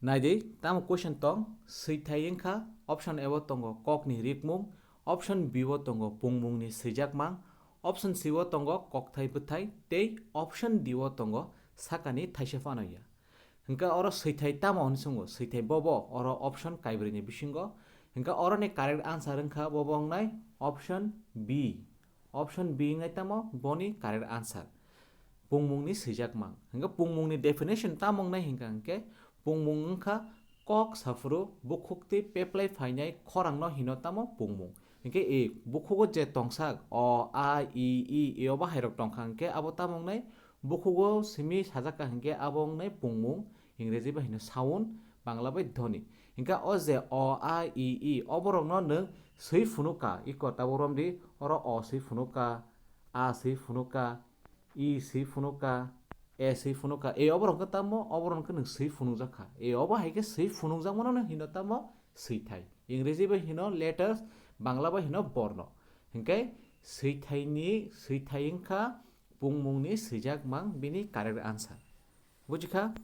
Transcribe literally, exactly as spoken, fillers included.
Naidi, tamo question tong, swithai wngkha, option A o tongo kokni rikmung, option B o tongo pungmungni swijakmang, option C o tongo kokthai bwthai, tei option D o tongo sakani thaisa phano ya. Hingkha oro swithai tamo hwnwi swngo, swithai bobo oro option kaibrwini bisingo. Hingkha oroni correct answer wngkha bobo wngnai option B. Option B wngnai tamo boni correct answer. Pungmungni swijakmang. Hingkha pungmungni definition tamo wngnai hingkha hingkhe pungmung wngkha kok saphuru bukhuk tei peplai phainai khorangno hino tamo pungmung. Hingkhe e bukhugo je tongsak o, a, i, i, e o bahairok tongkha hingkhe abo tamo wngnai bukhugo simi sajakha hingkhe abo wngnai pungmung, Ingreji bai hino sound, Bangla bai dhoni. Hingkhe o je o, a, i, i, o borokno nwng swi phunukha, iko tabuk romdi, oro o swi phunukha, a swi phunukha, i swi phunukha, e swi phunukha. E o borok khe tamo, o borok khe nwng swi phunukjakha. E o bo hai khe swi phunukjakmano hino tamo swithai. Ingreji bai hino letters, Bangla bai hino borno. Hingkhe swithaini, swithai wngkha pungmungni swijakmang bini correct answer. Bujikha?